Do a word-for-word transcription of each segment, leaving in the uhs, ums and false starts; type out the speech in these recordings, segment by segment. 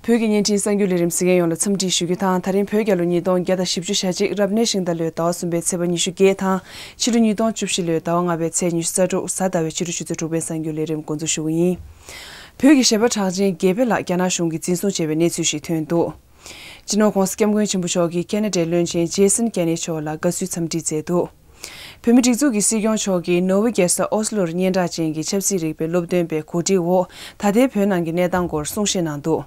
བོད་ཀྱི་བརྙན་འཕྲིན་གསར་འགྱུར་ལས་རིམ་གཟིགས་མཁན་ཡོངས་ལ་འཚམས་འདྲི་ཞུ་རྒྱུ་དང་། ད་རིང་བོད་རྒྱལ་ལོ་ཉིས་སྟོང་བརྒྱ་དང་བཞི་བཅུ་ཞེ་གཅིག་རབ་གནས་ཤིང་རྟ་ལོའི་ཟླ་བ་གསུམ་པའི་ཚེས་པ་ཉི་ཤུ་བརྒྱད་དང་། ཕྱི་ལོ་ཉིས་སྟོང་བཅུ་བཞི་ལོའི་ཟླ་བ་ལྔ་པའི་ཚེས་ཉི་ཤུ་རྩ་དྲུག་གཟའ་ཟླ་བའི་ཕྱི་དྲོ་ཆུ་ཚོད་དྲུག་པའི་གསར་འགྱུར་ལས་རིམ་འགོ་འཛུགས་ཞུ་གི་ཡིན། བོད་ཀྱི་གཞས་པ་གྲགས་ཅན་དགེ་འཕེལ་ལགས་རྒྱ་ནག་གཞུང་གིས་འཛིན་བཟུང་བྱས་པའི་གནས་ཚུལ་ཞིག་ཐོན་འདུག་སྤྱི་ནོར་༧གོང་ས་༧སྐྱབས་མགོན་ཆེན་པོ་མཆོག་གིས་ཁེ་ན་ཌའི་བློན་ཆེན་ཇེ་སན་ཀེ་ནི་མཆོག་ལ་དགའ་བསུའི་འཚམས་འདྲི་མཛད་འདུག་བོད་མིའི་སྒྲིག་འཛུགས་ཀྱི་སྲིད་སྐྱོང་མཆོག་གིས་ནོར་ཝེ་རྒྱལ་ས་ཨོ་སི་ལོར་སྙན་གྲགས་ཅན་གྱི་ཆབ་སྲིད་རིག་པའི་སློབ་སྟོན་པའི་གོ་སྒྲིག་འོག་ད་ལྟའི་བོད་ནང་གི་གནས་སྟངས་སྐོར་གསུང་བཤད་གནང་འདུག་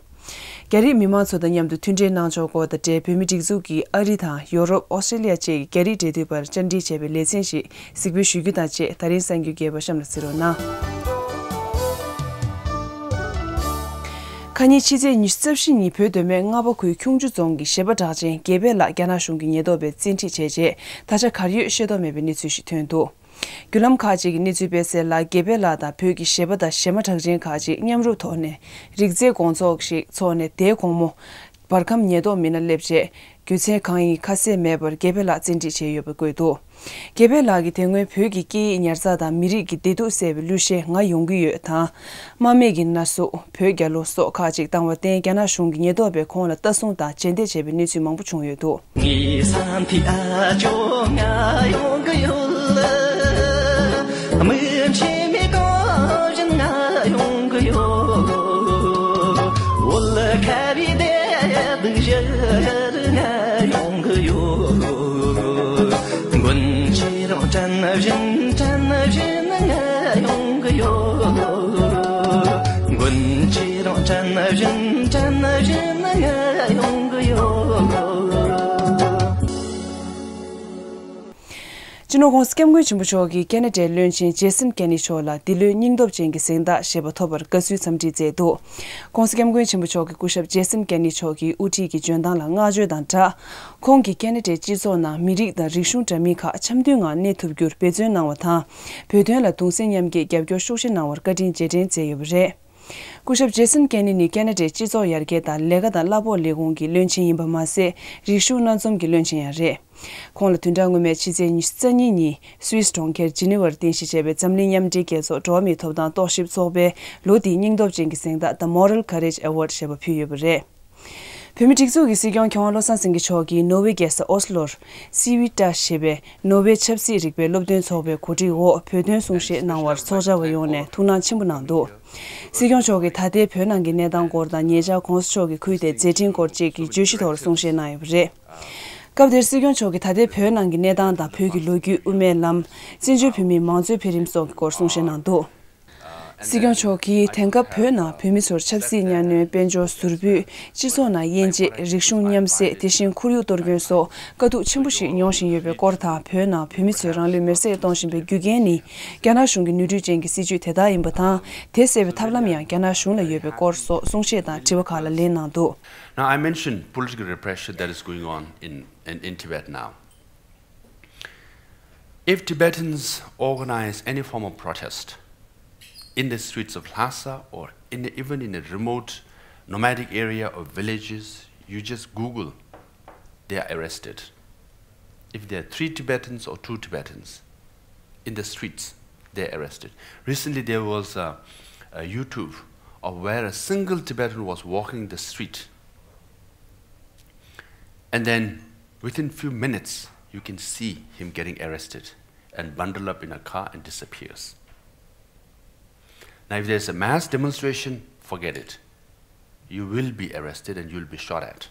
རྒྱ་རིགས་མི་མང་ཚོ་དང་མཉམ་དུ་མཐུན་འབྲེལ་གནང་ཕྱོགས་སྐོར་དང་འབྲེལ། བོད་མིའི་སྒྲིག་འཛུགས་ཀྱིས་ཨ་རི་དང་ཡོ་རོབ། ཨོ་སི་ཀྲི་ལི་ཡ་བཅས་ཀྱི་རྒྱ་རིགས་འབྲེལ་མཐུད་པར་བཅར་འདྲི་བྱས་པའི་ལེ་ཚན་ཞིག་གཟིགས་འབུལ་ཞུ་རྒྱུ་དང་བཅས། ད་རིང་གསར་འགྱུར་རྒྱས་པ་གཤམ་ལ་གཟིགས་རོགས་གནང་། ཁ་ཉིན་ཕྱི་ཚེས་ཉི་ཤུ་རྩ་བཞི་ཉིན་བོད་མདོ་སྨད་རྔ་པ་ཁུལ་ཁྱུང་མཆུ་རྫོང་གི་གཞས་པ་གྲགས་ཅན་དགེ་འཕེལ་ལགས་རྒྱ་ནག་གཞུང་གི་ཉེན་རྟོག་པས་བཙན་ཁྲིད་བྱས་རྗེས། ད་ཆ་གར་ཡོད་ཤེས་རྟོགས་མེད་པའི་གནས་ཚུལ་ཞིག་ཐོན་འདུག་བརྒྱུད་ལམ་ཁག་ཅིག་གིས་གནས་ཚུལ་སྤེལ་གསལ་ལ། དགེ་འཕེལ་ལགས་དང་བོད་ཀྱི་གཞས་པ་དང་གཞས་མ་གྲགས་ཅན་ཁག་ཅིག་མཉམ་རུབ་ཐོག་ནས་རིག་རྩལ་དགོང་ཚོགས་ཤིག་འཚོགས་ནས། དེའི་དགོང་མོ་བར་ཁམས་ཉེན་རྟོག་མི་སྣ་སླེབས་རྗེས། རྒྱུ་མཚན་གང་ཡིན་ཁ་གསལ་མེད་པར་དགེ་འཕེལ་ལགས་བཙན་ཁྲིད་བྱས་ཡོད་པ་བཀོད་འདུག་དགེ་འཕེལ་ལགས་ཀྱིས་དེ་སྔོན་བོད་ཀྱི་སྐད་ཡིག་ཉར་ཚགས་དང་མི་རིགས་ཀྱི་བདེ་སྡུག་སེལ་བའི་གླུ་གཞས་ང་ཡོང་གི་ཡོད་དང་། དམག་མེད་ཀྱི་ན་ཟུག་བོད་རྒྱལ་ལོ་སོགས་ཁག་ཅིག་བཏང་བར་བརྟེན། རྒྱ་ནག་གཞུང་གི་ཉེན་རྟོག་པས་ཁོང་ལ་ལྟ་སྲུང་དང་རྗེས་འདེད་བྱས་པའི་གནས་ཚུལ་མང་པོ་བྱུང་ཡོད་འདུག་སྤྱི་ནོར་༧གོང་ས་༧སྐྱབས་མགོན་ཆེན་པོ་མཆོག་གིས་ཁེ་ན་ཌའི་བློན་ཆེན་ཇེ་སན་ཀེ་ནི་མཆོག་ལ་འདི་ལོའི་སྙིང་སྟོབས་ཅན་གྱི་གཟེངས་རྟགས་ཞེས་པ་ཐོབ་པར་དགའ་བསུའི་འཚམས་འདྲི་མཛད་འདུག༧གོང་ས་༧སྐྱབས་མགོན་ཆེན་པོ་མཆོག་གི་སྐུ་ཞབས་ཇེ་སན་ཀེ་ནི་མཆོག་གི་དབུ་ཁྲིད་ཀྱི་འཇོན་ཐང་ལ་བསྔགས་བརྗོད་དང་སྦྲགས། ཁོང་གིས་ཁེ་ན་ཌའི་སྤྱི་ཚོགས་ནང་མི་རིགས་དང་རིག་གཞུང་འདྲ་མིན་ཁག་འཆམ་མཐུན་ངང་གནས་ཐུབ་རྒྱུར་འབད་བརྩོན་གནང་བ་དང་། བོད་དོན་ལ་གདུང་སེམས་མཉམ་སྐྱེད་རྒྱབ་སྐྱོར་ཤུགས་ཆེ་གནང་བར་བཀའ་དྲིན་རྗེས་དྲན་མཛད་ཡོད་པ་རེད། སྐུ་ཞབས་ཇེ་སན་ཀེ་ནི་ནི་ཁེ་ན་ཌའི་སྤྱི་ཚོགས་ཡར་རྒྱས་དང་ལས་ཀ་དང་གླ་ཕོགས་ལས་ཁུངས་ཀྱི་བློན་ཆེན་ཡིན་པ་མ་ཟད། རིག་གཞུང་སྣ་འཛོམས་ཀྱི་བློན་ཆེན་ཡང་རེད། ཁོང་ལ་བདུན་ཕྲག་སྔོན་མའི་ཕྱི་ཚེས་ཉི་ཤུ་རྩ་གཉིས་ཉིན་སུད་སི་གྲོང་ཁྱེར་ཇི་ནི་ཝར་རྟེན་གཞི་བྱས་པའི་འཛམ་གླིང་མཉམ་འབྲེལ་རྒྱལ་ཚོགས་འགྲོ་བ་མིའི་ཐོབ་ཐང་རྟོག་ཞིབ་ཚོགས་པས་ལོ་འདིའི་སྙིང་སྟོབས་ཅན་གྱི་གཟེངས་རྟགས་The Moral Courage Award ཞེས་པ་ཕུལ་ཡོད་པ་རེད། བོད་མིའི་སྒྲིག་འཛུགས་ཀྱི་སྲིད་སྐྱོང་མཁས་དབང་བློ་བཟང་སེང་གེ་མཆོག་གིས་ནོར་ཝེ་རྒྱལ་ས་ཨོ་སི་ལོར་སི་ཝི་ཏཱ་ཞེས་པའི་ནོར་ཝེ་ཆབ་སྲིད་རིག་པའི་སློབ་སྟོན་ཚོགས་པའི་གོ་སྒྲིག་འོག་བོད་དོན་གསུང་བཤད་གནང་བར་ཚོགས་བཅར་བ་ཡོངས་ནས་ཐུགས་སྣང་ཆེན་པོ་གནང་འདུག་སྲིད་སྐྱོང་མཆོག་གིས་ད་ལྟའི་བོད་ནང་གི་གནས་སྟངས་སྐོར་དང་། ཉེ་ཆར་༧གོང་ས་མཆོག་གིས་ཁུལ་དེར་མཛད་འཕྲིན་སྐོར་བཅས་ཀྱི་བརྗོད་གཞི་ཐོག་གསུང་བཤད་གནང་ཡོད་པ་རེད། སྐབས་དེར་སྲིད་སྐྱོང་མཆོག་གིས་ད་ལྟའི་བོད་ནང་གི་གནས་སྟངས་དང་། བོད་ཀྱི་ལོ་རྒྱུས། དབུ་མའི་ལམ། བཙན་བྱོལ་བོད་མིའི་མང་གཙོའི་འཕེལ་རིམ་སོགས་ཀྱི་སྐོར་གསུང་བཤད་གནང་འདུག་སྲིད་སྐྱོང་མཆོག་གིས་དེང་སྐབས་བོད་ནང་བོད་མི་ཚོར་ཆབ་སྲིད་གཉའ་གནོན། དཔལ་འབྱོར་ཟུར་ཕུད། སྤྱི་ཚོགས་ནང་དབྱེ་འབྱེད། རིག་གཞུང་མཉམ་བསྲེས། དེ་བཞིན་ཁོར་ཡུག་གཏོར་སྐྱོན་སོགས་དཀའ་སྡུག་ཆེན་པོ་ཞིག་མྱོང་བཞིན་ཡོད་པའི་སྐོར་དང་། བོད་ནང་བོད་མི་ཚོས་རང་ལུས་མེར་སྲེག་གཏོང་བཞིན་པའི་རྒྱུ་རྐྱེན་ནི་རྒྱ་ནག་གཞུང་གི་ནུས་སྒྲིག་ཅན་གྱི་སྲིད་ཇུས་དེ་དག་ཡིན་པ་དང་། དེ་སེལ་བའི་ཐབས་ལམ་ཡང་རྒྱ་ནག་གཞུང་ལ་ཡོད་པའི་སྐོར་སོགས་གསུང་བཤད་དང་དྲི་བ་ཁག་ལ་ལན་གནང་འདུག Now, I mentioned political repression that is going on in, in, in Tibet now. If Tibetans organize any form of protest in the streets of Lhasa or in, even in a remote nomadic area or villages, you just Google, they are arrested. If there are three Tibetans or two Tibetans in the streets, they're arrested. Recently, there was a, a YouTube of where a single Tibetan was walking the street, and then within few minutes, you can see him getting arrested and bundled up in a car and disappears. Now, if there's a mass demonstration, forget it. You will be arrested and you'll be shot at.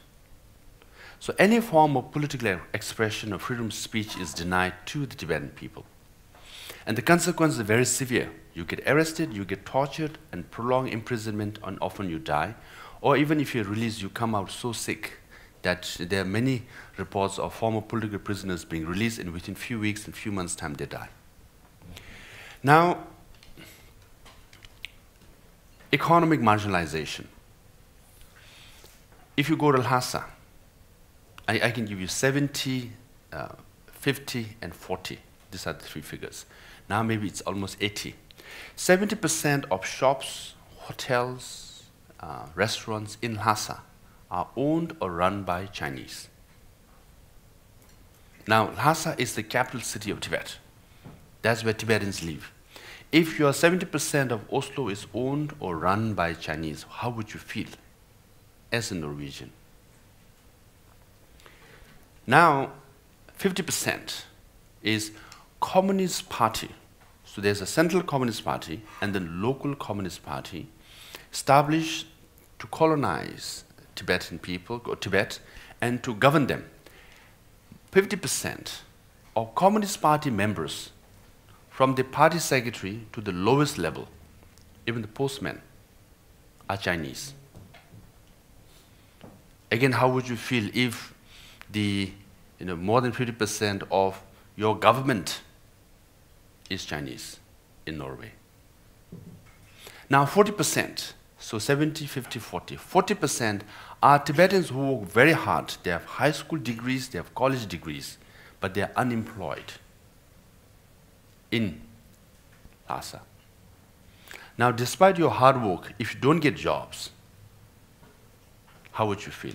So any form of political expression or freedom of speech is denied to the Tibetan people. And the consequences are very severe. You get arrested, you get tortured, and prolonged imprisonment, and often you die. Or even if you're released, you come out so sick that there are many reports of former political prisoners being released, and within few weeks and few months' time, they die. Now, economic marginalization. If you go to Lhasa, I, I can give you seventy, uh, fifty, and forty. These are the three figures. Now maybe it's almost eighty. Seventy percent of shops, hotels, uh, restaurants in Lhasa are owned or run by Chinese. Now, Lhasa is the capital city of Tibet. That's where Tibetans live. If your seventy percent of Oslo is owned or run by Chinese, how would you feel? as a Norwegian. Now, fifty percent is Communist Party. So there's a Central Communist Party and then local Communist Party established to colonize Tibetan people, or Tibet, and to govern them. Fifty percent of Communist Party members, from the party secretary to the lowest level, even the postmen, are Chinese. Again, how would you feel if the, you know, more than fifty percent of your government is Chinese in Norway? Now, forty percent, so seventy, fifty, forty, forty percent are Tibetans who work very hard. They have high school degrees, they have college degrees, but they are unemployed in Lhasa. Now, despite your hard work, if you don't get jobs, how would you feel?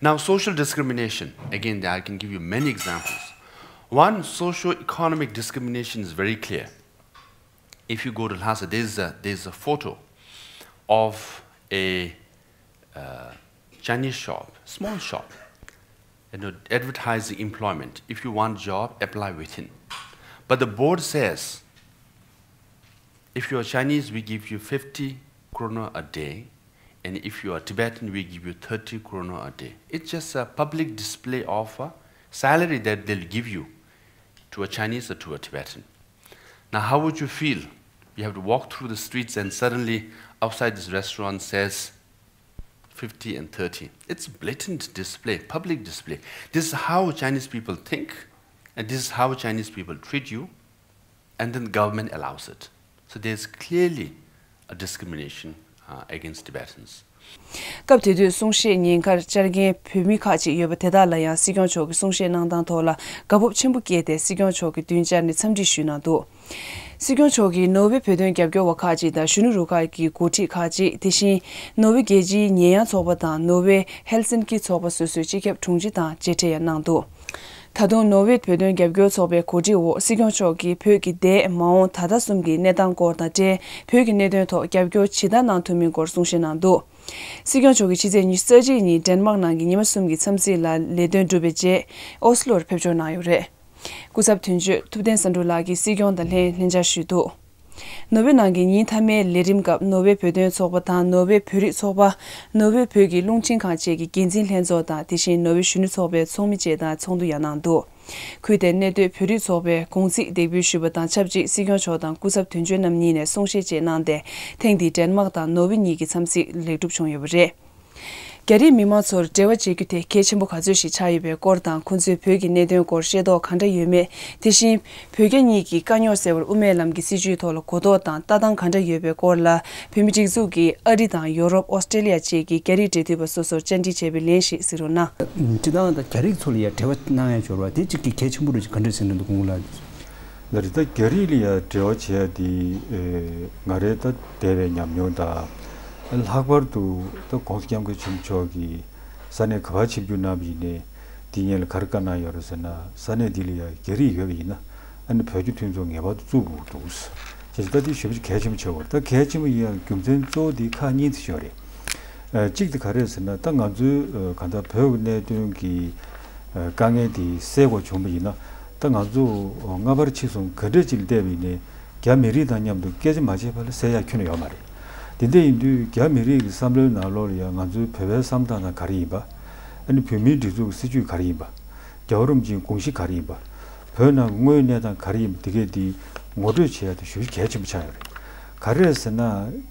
Now, social discrimination, again, I can give you many examples. One, socio-economic discrimination is very clear. If you go to Lhasa, there's a, there's a photo of a uh, Chinese shop, small shop, you know, advertising employment. If you want job, apply within. But the board says, if you are Chinese, we give you fifty kroner a day, and if you are Tibetan, we give you thirty kroner a day. It's just a public display of a salary that they'll give you to a Chinese or to a Tibetan. Now, how would you feel? You have to walk through the streets and suddenly outside this restaurant says fifty and thirty. It's blatant display, public display. This is how Chinese people think, and this is how Chinese people treat you, and then the government allows it. So there's clearly a discrimination uh, against Tibetans. སྐབས་དེ་དུས་གསུང་བཤད་ཉན་ཁར་བཅར་མཁན་བོད་མི་ཁག་ཅིག་ཡོད་པ་དེ་དག་ལ་ཡང་སྲིད་སྐྱོང་མཆོག་གི་གསུང་བཤད་གནང་སྟངས་ཐོག་ལ་དགའ་སྤོབས་ཆེན་པོ་སྐྱེས་ཏེ་སྲིད་སྐྱོང་མཆོག་གི་མདུན་བཅར་ནས་འཚམས་འདྲི་ཞུས་གནང་འདུག་སྲིད་སྐྱོང་མཆོག་གིས་ནོར་ཝེ་བོད་དོན་རྒྱབ་སྐྱོར་བ་ཁག་ཅིག་དང་གཞོན་ནུ་རུ་ཁག་གི་འགོ་ཁྲིད་ཁག་ཅིག་དེ་བཞིན་ནོར་ཝེ་རྒྱལ་སྤྱིའི་ཉེས་ཡངས་ཚོགས་པ་དང་ནོར་ཝེ་ཧེལ་སིན་ཀི་ཚོགས་པ་སོ་སོའི་སྤྱི་ཁྱབ་དྲུང་ཆེ་དང་མཇལ་འཕྲད་ཡང་གནང་འདུག་ད་དུང་ནོར་ཝེ་བོད་དོན་རྒྱབ་སྐྱོར་ཚོགས་པའི་གོ་སྒྲིག་འོག་སྲིད་སྐྱོང་མཆོག་གིས་བོད་ཀྱི་འདས་མ་འོངས་ད་ལྟ་གསུམ་གྱི་གནས་སྟངས་སྐོར་དང་འབྲེལ་བོད་ཀྱི་གནད་དོན་ཐོག་རྒྱབ་སྐྱོར་ཇི་ལྟར་གནང་ཐུབ་མིན་སྐོར་གསུང་བཤད་གནང་འདུག་སྲིད་སྐྱོང་མཆོག་གིས་ཕྱི་ཚེས་ཉི་ཤུ་རྩ་གཅིག་ཉིན་ཌེན་མཱག་ནང་གི་ཉི་མ་གསུམ་གྱི་འཚམས་གཟིགས་ལ་ལས་དོན་གྲུབ་པའི་རྗེས་ཨོ་སི་ལོར་ཕེབས་འབྱོར་གནང་ཡོད་རེད། སྐུ་ཚབ་དོན་གཅོད་ཐུབ་བསྟན་བསམ་འགྲུབ་ལགས་ཀྱིས་སྲིད་སྐྱོང་དང་ལྷན་ལྷན་བཅར་ཞུས་འདུག་ནོར་ཝེ་ནང་གི་ཉིན་མཐའ་མའི་ལས་རིམ་སྐབས་ནོར་ཝེ་བོད་དོན་ཚོགས་པ་དང་ནོར་ཝེ་བོད་རིགས་ཚོགས་པ། ནོར་ཝེ་བོད་ཀྱི་རླུང་འཕྲིན་ཁང་བཅས་ཀྱི་འགན་འཛིན་ལྷན་ཚོགས་དང་དེ་བཞིན་ནོར་ཝེ་གཞོན་ནུ་ཚོགས་པའི་ཚོགས་མི་བཅས་དང་ཚོགས་འདུ་ཡང་གནང་འདུག་ཁུལ་དེར་གནས་སྡོད་བོད་རིགས་ཚོགས་པའི་དགོང་ཚིགས་འདེགས་འབུལ་ཞུས་པ་དང་ཆབས་ཅིག་སྲིད་སྐྱོང་མཆོག་དང་སྐུ་ཚབ་དོན་གཅོད་རྣམ་གཉིས་ནས་གསུང་བཤད་བཅས་གནང་སྟེ་ཐེངས་འདིའི་ཌེན་མཱག་དང་ནོར་ཝེ་གཉིས་ཀྱི་འཚམས་གཟིགས་ལེགས་གྲུབ་བྱུང་ཡོད་པ་རེད། རྒྱ་རིགས་མི་མང་ཚོར་འབྲེལ་བ་བྱེད་རྒྱུ་དེ་གལ་ཆེན་པོ་ག་ཚོད་ཞིག་ཆགས་ཡོད་པའི་སྐོར་དང་ཁོང་ཚོས་བོད་ཀྱི་གནད་དོན་སྐོར་ཤེས་རྟོགས་གང་འདྲ་ཡོད་མེད། དེ་བཞིན་བོད་རྒྱ་གཉིས་ཀྱི་དཀའ་རྙོག་སེལ་བར་དབུ་མའི་ལམ་གྱི་སྲིད་བྱུས་ཐོག་ལ་གོ་རྟོགས་དང་ལྟ་སྟངས་གང་འདྲ་ཡོད་པའི་སྐོར་ལ་བོད་མི་སྒྲིག་འཛུགས་ཀྱིས་ཨ་རི་དང་ཡོ་རོབ་ཨོ་སི་ཀྲེ་ལི་ཡ་བཅས་ཀྱི་རྒྱ་རིགས་འབྲེལ་མཐུད་པ་སོ་སོར་བཅར་འདྲི་བྱས་པའི་ལན་ཞིག་གཟིགས་རོགས་གནང་། སྤྱིར་བཏང་ད་རྒྱ་རིགས་ཚོ་ལ་ཡང་འབྲེལ་བ་གནང་ཡ་འབྱོར་བ་དེ་གཅིག་གི་གལ་ཆེན་པོ་རེད། ག་འདྲ་ཟེར་ན་འདུག་གོང་ལ། ལ་རེད། ད་རྒྱ་རིགས་ལ་ཡང་འབྲེལ་བ་བྱས་ཏེ་ང་རའི་ད་འདས་པའི་ཉམས་མྱོང་དང་། ལྷག་པར་དུ་ད་༸གོང་ས་༸སྐྱབས་མགོན་ཆེན་པོ་མཆོག་གིས་ས་གནས་ག་པར་ཆིབས་བསྒྱུར་གནང་བ་ཡིན་ནའི་དེ་སྔོན་ལ་ག་རེ་བཀའ་གནང་ཡོད་རེད་ཟེར་ན། ས་གནས་འདི་ལ་ཡང་རྒྱ་རིགས་ཡོད་པ་ཡིན་ན་ཨ་ནི་བོད་རྒྱ་མཐུན་ཚོགས་ངེས་པར་དུ་བཙུགས་དགོས་འདུག་ཅེས་ད་དེ་ཞེ་པོ་ཅིག་གལ་ཆེན་པོ་ཆགས་ཡོད་རེད། ད་གལ་ཆེན་པོ་ཡིན་ཡང་རྒྱུ་མཚན་གཙོ་བོ་དེ་ཁག་གཉིས་ཙམ་ཡོད་རེད། གཅིག་དེ་ག་རེ་ཟེར་ན། ད་ང་ཚོའི་གང་ལྟར་བོད་ཀྱི་གནད་དོན་གྱི་དཀའ་ངལ་དེ་སེལ་དགོས་བྱུང་བ་ཡིན་ན། ད་ང་ཚོ་སྔ་བར་ཕྱི་གསུམ་ག་འདྲ་ཅིག་ལ་བལྟས་པ་ཡིན་ནའི་རྒྱ་མི་རིགས་དང་མཉམ་དུ་སྐད་ཆ་མ་བྱས་བར་ལ་སེལ་ཡག་ཁྱོན་ནས་ཡོད་མ་རེད། དེ་འདྲ་ཡིན་དུས་རྒྱ་མི་རིགས་ཀྱི་བསམ་བློའི་ནང་ལོགས་ལ་ཡང་ང་ཚོའི་བོད་པའི་བསམ་སྟངས་དང་ག་རེ་ཡིན་པ། ཨ་ནི་བོད་མིའི་སྒྲིག་འཛུགས་ཀྱི་སྲིད་བྱུས་ག་རེ་ཡིན་པ། རྒྱལ་བ་རིན་པོ་ཆེའི་དགོངས་གཞི་ག་རེ་ཡིན་པ། བོད་ནང་གི་དངོས་ཡོད་གནས་སྟངས་ག་རེ་ཡིན་པ་དེ་གས་དེ་ངོ་སྤྲོད་བྱེད་ཡ་དེ་ཞེ་པོ་ཅིག་གལ་ཆེན་པོ་ཆགས་ཡོད་རེད། ག་རེ་རེད་ཟེར་ན།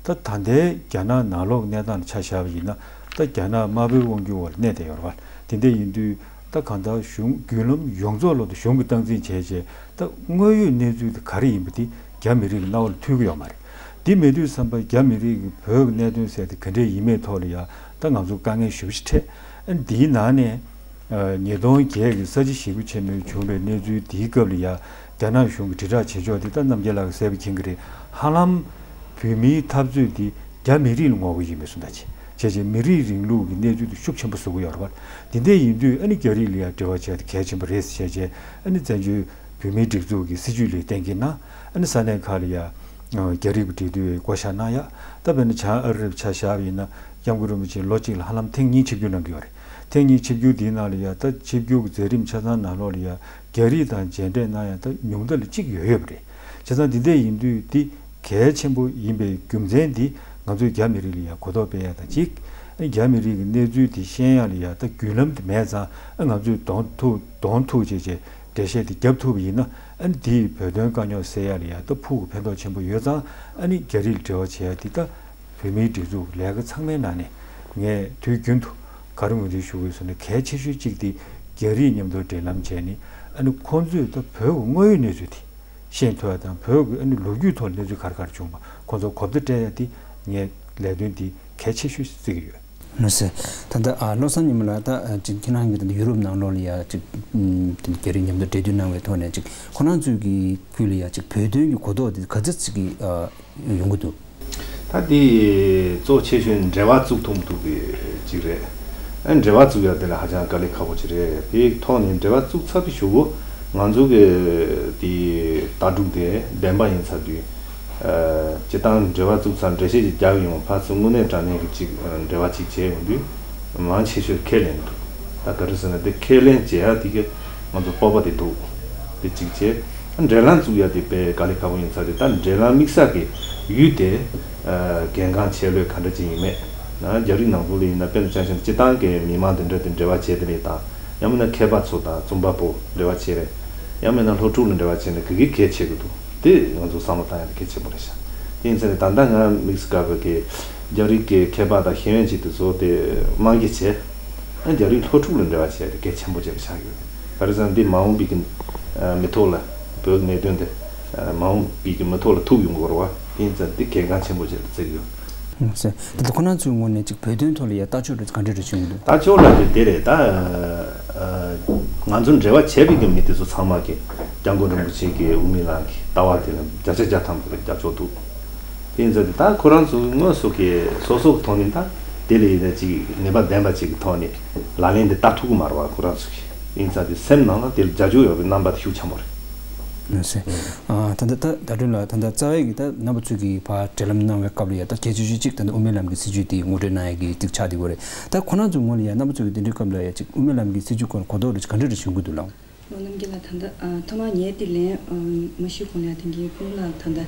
ད་ད་ལྟའི་རྒྱ་ནག་ནང་ལོགས་གནས་སྟངས་ལ་ཆ་བཞག་པ་ཡིན་ན། ད་རྒྱ་ནག་དམར་པོའི་དབང་སྒྱུར་འོག་ལ་གནས་བསྡད་ཡོད་རེད་བ། དེ་འདྲ་ཡིན་དུས་ད་གང་ལྟར་གཞུང་བརྒྱུད་ལམ་ཡོངས་རྫོགས་ལོག་ཏུ་གཞུང་གིས་སྟངས་འཛིན་བྱས་རྗེས་ད་དངོས་ཡོད་གནས་ཚུལ་དེ་ག་རེ་ཡིན་པ་དེ་རྒྱ་མི་རིགས་ཀྱི་རྣ་བ་ལ་ཐོས་ཀྱི་ཡོད་མ་རེད། དེ་མེད་དུས་ཙམ་པ་རྒྱ་མི་རིགས་ཀྱི་བོད་ཀྱི་གནད་དོན་ཟེར་དེ་ག་འདྲས་ཡིན་མེད་ཐོག་ལ་ཡ་ད་ང་ཚོ་དཀའ་ངལ་ཞེ་པོ་ཅིག་འཕྲད། ཨ་ནི་དེའི་ནང་ནས། ཉིས་སྟོང་བརྒྱད་ཀྱི་ས་བྱི་ཞི་རྒོལ་ཆེན་མོའི་བྱུང་བའི་གནས་ཚུལ་དེའི་སྐབས་ལ་ཡ་རྒྱ་ནག་གཞུང་གིས་དྲིལ་བསྒྲགས་བྱེད་ཕྱོགས་དེ་ད་རྣམ་རྒྱལ་ལགས་ཀྱིས་གསལ་པོ་མཁྱེན་གྱི་རེད། ཧ་ལམ་བོད་མིའི་འཐབ་རྩོད་དེ་རྒྱ་མི་རིགས་ལ་ངོ་རྒོལ་ཡིན་པའི་བཟོ་འདྲ་ཅིག་བྱས་རྗེས་མི་རིགས་རིང་ལུགས་ཀྱི་གནས་ཚུལ་དེ་ཤུགས་ཆེན་པོ་བཟོ་གི་ཡོད་རེད་པ། དེ་འདྲ་ཡིན་དུས་ཨ་ནི་རྒྱ་རིགས་ལ་ཡ་འབྲེལ་བ་བྱས་ཏེ་གལ་ཆེན་པོ་རེད་ཟེར་བྱས་རྗེས་ཨ་ནི་བཙན་བྱོལ་བོད་མིའི་སྒྲིག་འཛུགས་ཀྱི་སྲིད་བྱུས་ལ་གཏན་འཁེལ་གནང་། ཨ་ནི་ས་གནས་ཁག་ལ་ཡ་རྒྱ་རིགས་ཀྱི་འབྲེལ་མཐུད་བཀོད་ཁྱབ་གནང་ཡ། ད་དཔེར་ན་བྱང་ཨ་རི་རབ་ཆ་བཞག་པ་ཡིན་ན། སྐྱབས་མགོན་རིན་པོ་ཆེ་ལོ་གཅིག་ལ་ཧ་ལམ་ཐེངས་གཉིས་ཆིབས་བསྒྱུར་གནང་གི་ཡོད་རེད། ཐེངས་གཉིས་ཆིབས་བསྒྱུར་དེའི་ནང་ལ་ཡ་ད་ཆིབས་བསྒྱུར་གྱི་མཛད་རིམ་ཆ་ཚང་ནང་ལོགས་ལ་ཡ་རྒྱ་རིགས་དང་མཇལ་འཕྲད་གནང་ཡ་ད་ཉུང་མཐའ་ལ་གཅིག་ཡོད་ཡོད་པ་རེད། བྱས་ཙང་འདི་འདྲ་ཡིན་དུས་འདི་གལ་ཆེན་པོ་ཡིན་པའི་རྒྱུ་མཚན་འདི་ང་ཚོས་རྒྱ་མི་རིགས་ལ་ཡ་གོ་རྟོགས་སྤེལ་ཡ་དང་གཅིག་རྒྱ་མི་རིགས་ཀྱི་གནས་ཚུལ་འདི་ཤེས་ཡ་ལ་ཡ་ད་བརྒྱུད་ལམ་དེ་མེད་ཙང་ང་ཚོས་གདོང་ཐུག་གདོང་ཐུག་བྱས་བྱས་འགྲེལ་བཤད་དེ་བརྒྱབ་ཐུབ་པ་ཡིན་ན་ཨ་ནི་འདིས་བོད་དོན་དཀའ་རྙོག་སེལ་ཡ་ལ་ཡ་ད་ཕུགས་ཀྱི་ཕན་ཐོགས་ཆེན་པོ་ཡོད་ཙང་ཨ་ནི་རྒྱ་རིགས་ལ་འབྲེལ་བ་བྱེད་ཡ་འདི་ད། བོད་མིའི་སྒྲིག་འཛུགས་ལས་ཀ་ཚང་མའི་ནང་ནས་ངས་དུས་རྒྱུན་དུ་ག་རེ་ངོས་འཛིན་ཞུ་དགོས་ཟེར་ན་གལ་ཆེ་ཤོས་གཅིག་དེ་རྒྱ་རིགས་མཉམ་དུ་འབྲེལ་ལམ་བྱས་ནས་ཨ་ནི་ཁོང་ཚོས་ད་བོད་ཀྱི་དངོས་ཡོད་གནས་ཚུལ་དེ་ཤེས་ཐུབ་ཡ་དང་བོད་ཀྱི་ཨ་ནི་ལོ་རྒྱུས་ཐོག་གནས་ཚུལ་ག་རེ་ག་རེ་བྱུང་བ་ཁོང་ཚོར་གོ་བརྡ་སྤྲད་ཡ་དེ་ངས་ལས་དོན་དེ་གལ་ཆེ་ཤོས་བརྩི་གི་ཡོད། ལགས་སོ། ད་ལྟ་ཨ་བློ་བཟང་ཉི་མ་ལགས་ད་ཨ་ཅིག་ཁྱེད་རང་གིས་ད་ལྟ་ཡུ་རོབ་ནང་ལོགས་ལ་ཡ་ཅིག་ཨུམ་དེ་རྒྱ་རིགས་མཉམ་དུ་འབྲེལ་མཐུད་གནང་བའི་ཐོག་ནས་ཅིག་ཁོ་རང་ཚོའི་གི་ཁུལ་ལ་ཡ་ཅིག་བོད་དོན་གྱི་གོ་རྟོགས་དེ་ག་ཚོད་ཅིག་གི་ཨ། ཡོང་གི་འདུག་ད་དེ་གཙོ་ཆེ་ཤོས་འབྲེལ་བ་བཙུགས་ཐུབ་མི་ཐུབ་པའི་ཅིག་རེད། ཨ་འབྲེལ་བ་བཙུགས་ཡ་དེ་ལ་ཧ་ཅང་དཀའ་ལས་ཁག་པོ་ཅིག་རེད། དེའི་ཐོག་ནས་འབྲེལ་བ་བཙུགས་ཚར་བའི་གཞུག་གུ་ང་ཚོ་གི་དེ་ལྟ་གྲུབ་དེ་བདེན་པ་ཡིན་ཚར་དུས། ཨ་སྤྱིར་བཏང་འབྲེལ་བ་བཙུགས་ཚར་འགྲེལ་བཤད་ཅིག་རྒྱག་ཡོང་ཕར་ཚུར་དངོས་གནས་དྲང་གནས་ཀྱི་ཅིག་འབྲེལ་བ་ཅིག་བྱས་ཡོང་དུས་མང་ཆེ་ཤོས་ཁས་ལེན་འདུག་ད་ག་རེ་ཟེར་ན་དེ་ཁས་ལེན་བྱེད་ཡ་དེ་གི་ང་ཚོ་སྤོབས་པ་དེ་འདུག་དེ་གཅིག་བྱས། འབྲེལ་ལམ་བཙུགས་ཡ་དེ་དཔེ་དཀའ་ལས་ཁག་པོ་ཡིན་ས་རེད། ད་འབྲེལ་ལམ་དམིགས་བསལ་གྱི་ཡུལ་དེ་ཨ་གལ་འགངས་ཆེ་ལོས་ག་འདྲ་ཅིག་ཡིན་མེད་ན་རྒྱ་རིགས་ནང་ཁུལ་ལ་ཡིན་ན་དཔེ་ཆ་བཞག་ན་སྤྱིར་བཏང་གི་མི་མང་དེ་འདྲ་དེ་འབྲེལ་བ་བྱས་དེ་རེད་དང་ཡང་མིན་ན་མཁས་པ་ཚོ་དང་རྩོམ་པ་པོ་འབྲེལ་བ་བྱས་རེད། ཡང་མིན་ན་སློབ་ཕྲུག་ལ་འབྲེལ་བ་བྱས་ན་གི་གི་གལ་ཆེ་གི་འདུག་དེ་ང་ཚོ་བསམ་བློ་བཏང་ཡ་དེ་གལ་ཆེན་པོ་རེད་ཤག་དེ་ཡིན་ས་རེད། ད་ལྟ་ང་དམིགས་བསལ་གི་རྒྱ་རིགས་ཀྱི་མཁས་པ་དང་ཤེས་ཡོན་ཅིག་དེ་ཚོ་དེ་དམངས་ཀྱི་བྱས་ཨ་རྒྱ་རིགས་སློབ་ཕྲུག་ལ་འབྲེལ་བ་བྱས་དེ་གལ་ཆེན་པོ་ཅིག་ཆགས་ཡོད། ག་རེ་ཟེར་ན་འདི་མ་འོངས་པའི་གི་ཨ་མི་ཐོག་ལ་བོད་གནད་དོན་དེ་ཨ་མ་འོངས་པའི་གི་མི་ཐོག་ལ་ཐུག་ཡོང་དགོས་རེད་བ། དེ་ཡིན་ཙང་འདི་གལ་འགངས་ཆེན་པོ་ཅིག་ལ་བརྩི་གི་ཡོད། ཟེར། ད་ལྟ་ཁོ་རང་ཚོའི་ངོས་ནས་ཅིག་བོད་དོན་ཐོག་ལ་ཡ་ལྟ་ཕྱོགས་རེ་ག་འདྲ་རེ་བྱུང་གི་འདུག་ལྟ་ཕྱོགས་ལ་དེ་དེ་རེད་ད། ཨ་ང་ཚོ་འབྲེལ་བ་བྱས་པའི་གི་མི་དེ་ཚོ་ཚང་མ་གི་སྐྱབས་མགོན་རིན་པོ་ཆེ་གི་དབུ་མའི་ལམ་གི་ལྟ་བ་དེ་ལ་བརྒྱ་ཆ་བརྒྱ་ཐམ་པ་རྒྱབ་སྐྱོར་འདུག་དེ་ཡིན་ཙང་དེ་ད་ཁོ་རང་ཚོ་དངོས་སུ་གི་སོ་སོ་གི་ཐོག་ནས་ད་དེ་ལ་ཡིན་ན་ཅིག་ནུས་པ་ལྡན་པ་ཅིག་གི་ཐོག་ནས་ལག་ལེན་དེ་བསྟར་ཐུབ་ཀྱི་མ་རེད་བ། ཁོ་རང་ཚོ་གི་ཡིན་ཙང་དེ་སེམས་ནང་ལ་དེ་ལ་རྒྱབ་སྐྱོར་ཡོད་པའི་རྣམ་པ་དེ་ཤུགས་ཆེན་པོ་རེད། ལགས་སོ། ཨ་ད་ལྟ་ད་ད་དུང་ལ་ད་ལྟ་རྩ་བའི་གི་ད་རྣམ་པ་ཚོས་གི་ཕར་འབྲེལ་ལམ་གནང་བའི་སྐབས་ལ་ཡ་ད་གལ་ཆེ་ཤོས་གཅིག་ད་ལྟ་དབུ་མའི་ལམ་གི་སྲིད་བྱུས་དེ་ངོ་སྤྲོད་གནང་ཡ་གི་གཅིག་ཆགས་བསྡད་ཡོད་རེད། ད་ཁོ་རང་ཚོའི་ངོས་ལ་ཡ་རྣམ་པ་ཚོས་གི་དེ་འདྲའི་སྐབས་ལ་ཡ་གཅིག་དབུ་མའི་ལམ་གི་སྲིད་བྱུས་སྐོར་གོ་རྟོགས་རེ་ག་འདྲ་རེ་བྱུང་གི་འདུག་ལགས། ལོ་རྣམ་རྒྱལ་ལགས་ད་ལྟ་ཨ་ཐོག་མར་ངས་དེ་ལན་ཨ་མ་ཞུས་གོང་ལ་ཡ་དེ་གའི་ཀུན་ལ་ད་ལྟ་ཨ་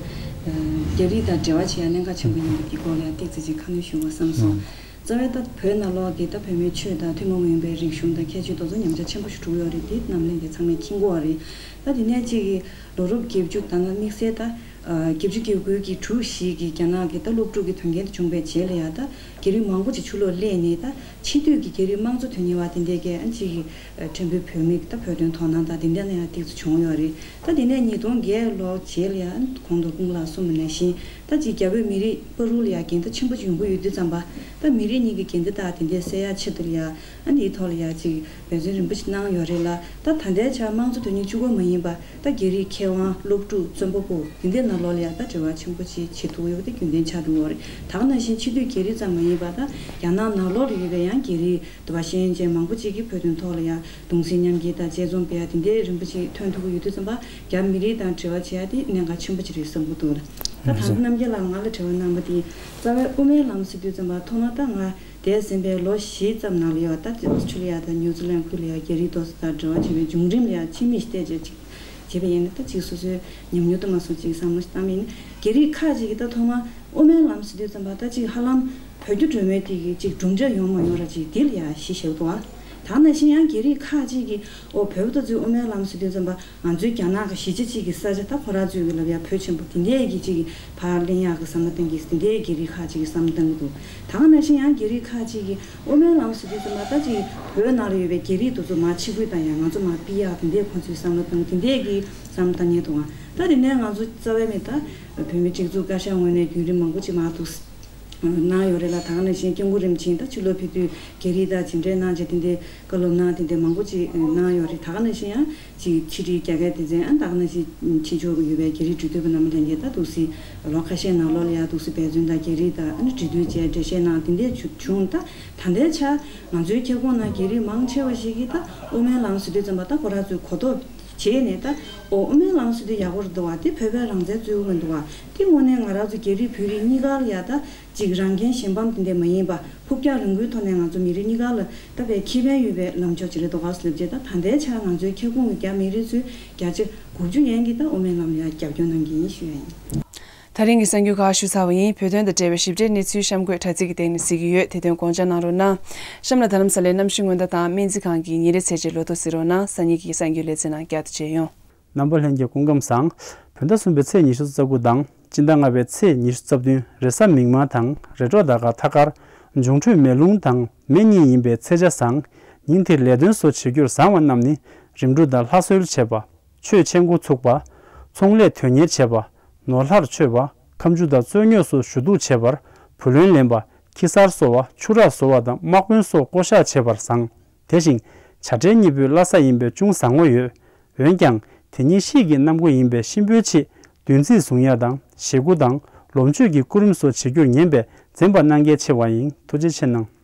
རྒྱ་རིགས་དང་འབྲེལ་བ་བྱེད་ཡ་གནད་འགག་ཆེན་པོ་ཡིན་པ་དེ་སྐོར་ལ་ཡ་ཏོག་ཙམ་ཅིག་ཁ་སྣོན་ཞུ་དགོས་བསམ་སོང་། རྩ་བའི་ད་བོད་ནང་ལོགས་ཀྱི་ད་བོད་མིའི་ཆོས་དང་ཐུན་མོང་མ་ཡིན་པའི་རིག་གཞུང་དང་ཁྱད་ཆོས་དེ་ཚོ་ཉམས་ཆག་ཆེན་པོ་ཞིག་འགྲོ་གི་ཡོད་རེད། དེ་རྣམ་གླིང་གི་ཚང་མས་མཁྱེན་གྱི་ཡོད་རེད། ད་དེ་ནས་ཅིག་གི་ལོ་རབས་བརྒྱད་ཅུ་ད་ང་དམིགས་བསལ་ད་ཨ་བརྒྱད་ཅུ་གྱ་དགུ་གི་དྲུག་བཞི་གི་རྒྱ་ནག་གི་ད་སློབ་ཕྲུག་གི་དོན་རྐྱེན་དེ་བྱུང་བའི་རྗེས་ལ་ཡ་ད་རྒྱ་རིགས་མང་པོ་ཅིག་ཕྱི་ལོགས་སླེབས་ནས་ད་ཕྱི་སྡོད་ཀྱི་རྒྱ་རིགས་དམངས་གཙོ་དོན་གཉེར་བ་དེ་འདྲས་ཀྱིས་ཨ་ཅིག་གི་ཕྲན་བུ་བོད་མི་ད་བོད་དོན་དོ་སྣང་དང་དེ་འདྲ་ལ་ཡང་ཏོག་ཙམ་བྱུང་ཡོད་རེད། ད་དེ་ནས་ཉིས་སྟོང་བརྒྱད་ལོ་རྗེས་ལ་ཡང་གོང་དུ་སྐུ་ངོ་ལགས་གསུངས་པ་ནང་བཞིན་ད་ཅིག་རྒྱ་བོད་མི་རིགས་བར་དུ་ལ་ཡང་འགལ་ཟླ་ཆེན་པོ་ཅིག་ཡོང་གི་ཡོད་དུས་ཙམ་པ་ད་མི་རིགས་གཉིས་ཀྱི་འགལ་ཟླ་དག་དེ་འདྲས་སེལ་ཡག་ཆེད་དུ་ལ་ཡང་ཨ་འདིའི་ཐོག་ལ་ཡང་ཅིག་འབད་བརྩོན་རིམ་པ་ཞིག་གནང་ཡོད་རེད་ལ། ད་ད་ལྟའི་ཆར་དམངས་གཙོ་དོན་གཉེར་གཅིག་པོ་མ་ཡིན་པ་ད་རྒྱ་རིགས་མཁས་དབང་སློབ་ཕྲུག་རྩོམ་པ་པོ་དེ་འདྲའི་ནང་ལོགས་ལ་ཡང་ད་འབྲེལ་བ་ཆེན་པོ་ཅིག་བྱེད་ཐུབ་ཡོད་པ་དེ་རྒྱུན་ལྡན་ཆགས་འགྲོ་གི་ཡོད་རེད། ད་ག་ནང་བཞིན་ཕྱི་སྡོད་རྒྱ་རིགས་ཙམ་མ་ཡིན་པ་ད་རྒྱ་ནག་ནང་ལོགས་ལ་ཡོད་པའི་ཡང་རྒྱ་རིགས། དུ་བ་ཤེས་ཡོན་ཅན་མང་པོ་ཅིག་གིས་བོད་དོན་ཐོག་ལ་ཡང་གདུང་སེམས་མཉམ་སྐྱེད་དང་དཔྱད་རྩོམ་སྤེལ་ཡ་དེ་འདྲའི་རིམ་པ་ཅིག་ཐོན་ཐུབ་ཀྱི་ཡོད་དུས་ཙམ་པ་རྒྱ་མི་རིགས་དང་འབྲེལ་བ་བྱེད་ཡ་དེ་གནད་འགག་ཆེན་པོ་ཅིག་རེད་བསམ་གྱི་འདུག་ད་ད་རྣམ་རྒྱལ་ལགས་ང་ལ་དྲི་བ་གནང་བ་དེ་རྩ་བའི་དབུ་མའི་ལམ་ཟེར་དུས་ཙམ་པ་ཐོག་མ་ད་ང་འདས་ཟིན་པའི་ལོ་བཞིའི་ཙམ་ནང་ལ་ཡོད་ད་ཨོ་སི་ཁྲུ་ལི་ཡ་དང་ནིའུ་ཛི་ལན་ཁུལ་ལ་ཡ་རྒྱ་རིགས་ཏོག་ཙམ་དང་འབྲེལ་བ་བྱེད་པའི་བྱུང་རིམ་ལ་ཡ་ཕྱི་མིག་ཅིག་བལྟས་བྱས་ཅིག་བྱས་པ་ཡིན་ན་ད་ཅིག་སོ་སོའི་ཉམས་མྱོང་དུ་མ་སོང་ཅིག་བསམ་བློ་ཞིག་བཏང་བ་ཡིན་ན་རྒྱ་རིགས་ཁག་ཅིག་གིས་ད་ཐོག་མ། དབུ་མའི་ལམ་ཟེར་དུས་ཙམ་པ་ད་ཅིག་ཧ་ལམ་བོད་རྒྱ་འབྲེལ་མོལ་དེ་གི་ཅིག་གྲུབ་འབྲས་ཡོང་མ་ཡོང་ར་ཅིག་དེ་ལ་ཡ་གཞི་བཞག་འདུག་ཨ། ད་ནང་བཞིན་ཡང་རྒྱ་རིགས་ཁག་ཅིག་གིས་ཨོ་བོད་པ་ད་ཚོའི་དབུ་མའི་ལམ་ཟེར་དུས་ཙམ་པ་ང་ཚོའི་རྒྱ་ནག་གི་གཞིས་ཆགས་ཅིག་གི་ས་ཆ་ད་ཁོ་རང་ཚོའི་གི་ལབ་ཡ་བོད་ཆེན་པོ་དེ་འདྲས་གི་ཅིག་གི་ཕར་ལེན་ཡག་གི་བསམ་བློ་བཏང་གི་དེ་འདྲས་རྒྱ་རིགས་ཁག་ཅིག་གིས་བསམ་བློ་བཏང་གི་འདུག་ད་ནང་བཞིན་ཡང་རྒྱ་རིགས་ཁག་ཅིག་གིས་དབུ་མའི་ལམ་ཟེར་དུས་ཙམ་པ་ད་ཅིག་བོད་ནང་ལ་ཡོད་པའི་རྒྱ་རིགས་དེ་ཚོ་མར་ཕྱི་འབུད་བཏང་ཡ་ང་ཚོ་མར་ཕུད་ཡག་དེ་འདྲས་ཁོང་ཚོས་བསམ་བློ་བཏང་དེ་འདྲས་གི་བསམ་བློ་བཏང་མཁན་འདུག་ཨ། ད་དེ་ནས་ང་ཚོ་རྩ་བའི་མི་ད་བོད་མི་སྒྲིག་འཛུགས་བཀའ་ཤག་ངོས་ནས་བརྒྱུད་རིམ་མང་པོ་ཅིག་མར་འདུག་གནང་ཡོད་རེད་ལ། ད་ག་ནང་བཞིན་སྐྱབས་མགོན་རིན་ཆེན་ད་ཕྱི་ལོགས་ཕེབས་དུས་རྒྱ་རིགས་དང་མཇལ་འཕྲད་གནང་བྱས་དེ་འདྲའི་བཀའ་སློབ་གནང་དེ་འདྲའི་མང་པོ་ཅིག་གནང་ཡོད་རེད། ད་ག་ནང་བཞིན་ཡང་ཅིག་ཕྱི་དྲིལ་རྒྱ་སྐད་སྡེ་ཚན་ཨ་ད་ག་ནང་བཞིན་ཕྱི་ཕྱོགས་ཀྱི་ཡོད་པའི་རྒྱ་རིགས་འབྲེལ་མཐུད་པ་རྣམ་པ་ལྷན་རྒྱས་ད་འདུག་སེ་ལོ་ཁ་ཤས་ནང་ལོགས་ལ་ཡང་འདུག་སེ་འབད་བརྩོན་དང་རྒྱ་རིགས་དང་ཨ་ནི་འབྲེལ་མཐུད་བྱས་འགྲེལ་བཤད་གནང་དེ་འདྲའི་བྱུང་། ད་ད་ལྟའི་ཆར་ང་ཚོའི་ཁྱབ་ཁོངས་ནང་རྒྱ་རིགས་མང་ཆེ་བ་ཞིག་གིས་ད་དབུ་མའི་ལམ་ཟེར་དུས་ཙམ་པ་ད་ཁོ་རང་ཚོའི་གོ་རྟོགས། བྱས་ནས་ད་ཨོ་དབུ་མའི་ལམ་ཟེར་དུས་ཡག་པོ་རེད་འདུག་བ། དེ་བོད་པའི་རང་བཙན་རྩོད་འགྲན་འདུག་བ། དེ་དངོས་གནས་ང་རང་ཚོ་རྒྱ་རིགས་བོད་རིགས་གཉིས་ཀ་ལ་ཡ་ད་ཅིག་རང་ཁེ་གཞན་ཕམ་དེ་འདྲ་མ་ཡིན་པ། ཕུགས་རྒྱང་རིང་པོའི་ཐོག་ནས་ང་ཚོ་མི་རིགས་གཉིས་ཀ་ལ་ད་དཔེ་ཁེ་ཕན་ཡོད་པའི་ལམ་ཕྱོགས་ཅིག་རེད་འདུག་ག་ཟེར་ལབ་རྗེས། ད་ད་ལྟའི་ཆར་ང་ཚོའི་ཁྱབ་ཁོངས་ཀྱི་རྒྱ་མི་རིགས་ཚོས་བརྒྱ་ཆ་དགུ་བཅུ་ཡན་གྱིས་ད་དབུ་མའི་ལམ་ལ་ཡ་རྒྱབ་སྐྱོར་གནང་གི་ཡིན་ཞུ་ཡ་ཡིན། ད་རིང་གི་གསར་འགྱུར་ཁག་ཞུས་ཚར་བ་ཡིན། བོད་དོན་དང་འབྲེལ་བའི་ཞིབ་ཕྲའི་གནས་ཚུལ་གཤམ་འཁོད་དྲ་ཚིགས་ཀྱི་སྟེང་ནས་གཟིགས་ཀྱི་ཡོད། དེ་དོན་དགོངས་འཇགས་གནང་རོགས་གནང་། གཤམ་ལ་དྷ་རམ་ས་ལའི་གནམ་གཤིས་སྔོན་བརྡ་དང་སྨན་རྩིས་ཁང་གི་ཉིན་རེའི་ཚེས་གཅིག་ལོ་ཐོ་གཟིགས་རོགས་གནང་། སང་ཉིན་གྱི་གསར་འགྱུར་ལེ་ཚན་ནང་བསྐྱར་དུ་མཇལ་ཡོང་། རྣམ་པ་ལྷན་རྒྱས་སྐུ་ཁམས་བཟང་། བོད་ཟླ་གསུམ་པའི་ཚེས་ཉི་ཤུ་རྩ་དགུ་དང་སྤྱི་ཟླ་ལྔ་པའི་ཚེས་ཉི་ཤུ་རྩ་བདུན། རེས་གཟའ་མིག་དམར་དང་རེས་གྲོགས་ཟླ་སྐར་མཐའ་ཀར། འབྱུང་འཕྲོད་མེ་རླུང་དང་མེ་གཉིས་ཡིན་པའི་ཚེས་ཆ་བཟང་། ཉིན་དེར་ལས་དོན་སོགས་བྱེད་རྒྱུར་བཟང་བ་རྣམས་ནི། རིམ་གྲོ་དང་ལྷ་གསོལ་བྱེད་པ། ཆོས་འཆད་འགོ་ཚུགས་པ། ཚོང་ལས་དོན་གཉེར་བྱེད་པ། ནོར་ལྷར་མཆོད་པ། ཁ་མཆུ་དང་རྩོད་རྙོག་སོགས་ཞུ་གཏུག་བྱེད་པ། བུ་ལོན་ལེན་པ། ཁྱི་གསར་གསོ་བ། ཆུ་རགས་བཟོ་བ་དང་དམག་དཔོན་སོགས་བསྐོ་བཞག་བྱེད་པར་བཟང་། དེ་བཞིན་བྱ་བྲལ་གཉིས་པོའི་བླ་གཟའ་ཡིན་པས་ཅུང་བཟང་བོ་ཡོད། འོན་ཀྱང་དེ་ཉིད་གཤིས་ཀྱི་གནམ་སྒོ་ཡིན་པས་གཤིན་པོའི་ཆེད་བདུན་ཚིགས་བཟུང་ཡ་དང་ཞེ་དགུ་དང་ལོངས་སྤྱོད་ཀྱི་སྐུ་རིམ་སོགས་བྱེད་རྒྱུར་ཉན་པས་འཛེམ་པ་གནང་གལ་ཆེ་བ་ཡིན། ཐུགས་རྗེ་ཆེ་གནང་།